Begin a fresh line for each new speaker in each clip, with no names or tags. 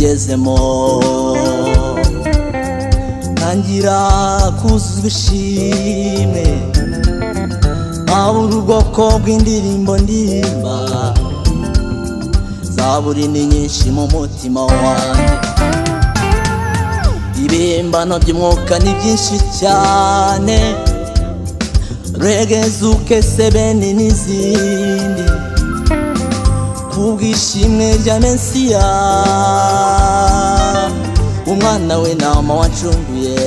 nyigezemo, ntangira kuzuzwa ishimwe, nkabura ubwoko bw'indirimbo ndirimba. Zaburi ni nyinshi mu mutima wanjye, ibihimbano by'umwuka ni byinshi cyane, reggae, zouk, sebeni n'izindi, kubw'ishimwe rya Mesiya, umwana we nama wacunguye.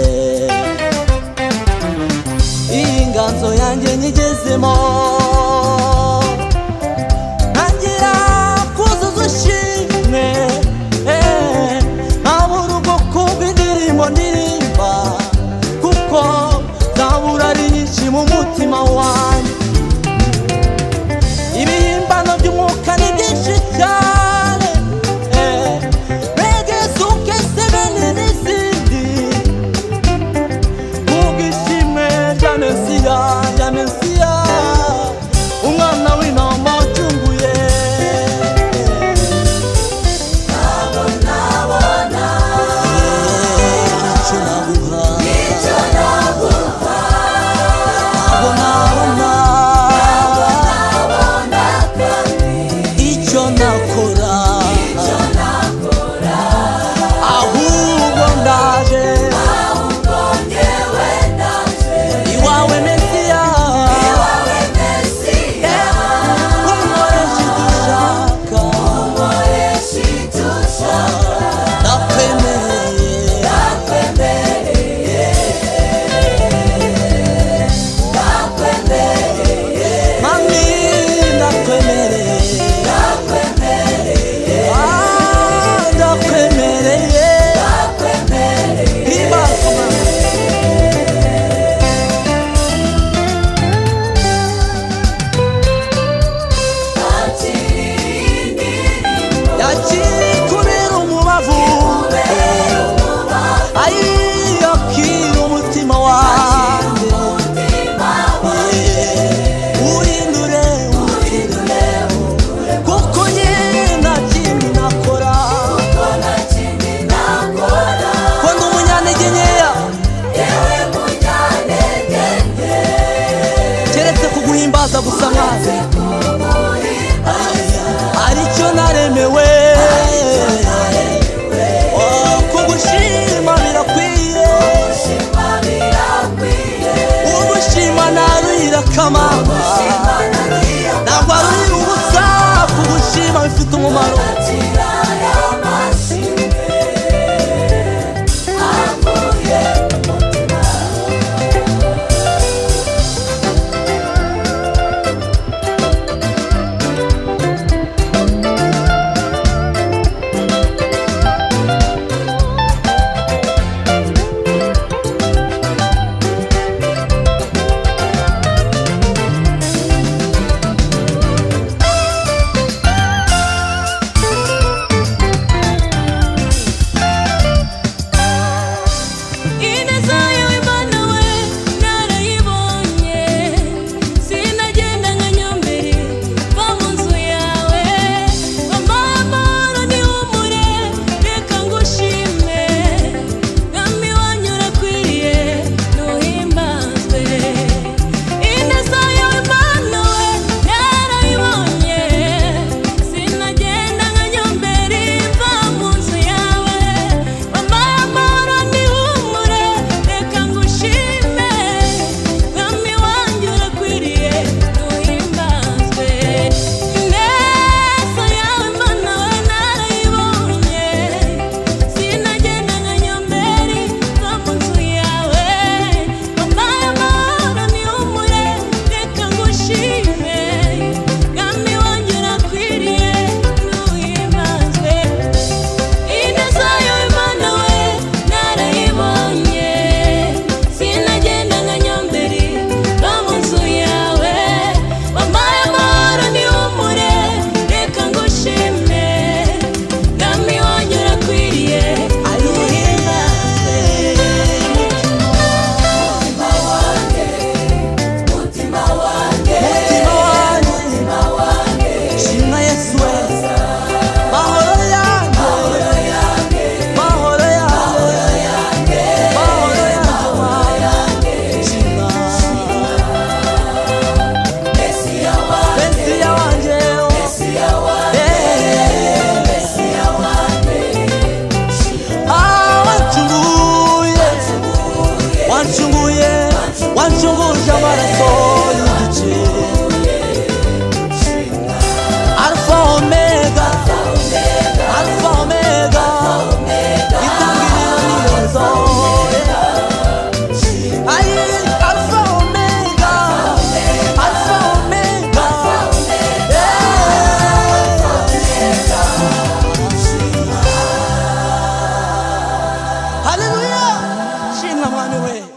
Iyi nganzo yanjye nyigezemo, ntangira kuzuza ishimwe, nkabura ubwoko bw'indirimbo ndirimba, kuko zabura ari nyinshi mu mutima wanjye. Ibihimbano by'umwuka ni byinshi cyane, reggae, zouk, sebeni n'izindi, kubw'ishimwe rya Mesiya, rya Mesiya, umwana w'intama wacunguye.
Ntabwo nabona
Icyo naguha,
icyo naguha.
Ntabwo nabona. Wancunguje amaraso y'igiciro. Alpha Omega, Alpha Omega, itangiriro n'iherezo. Ayi, Alpha Omega, Alpha Omega, yeah. Haleluya, shimwa Mwami we.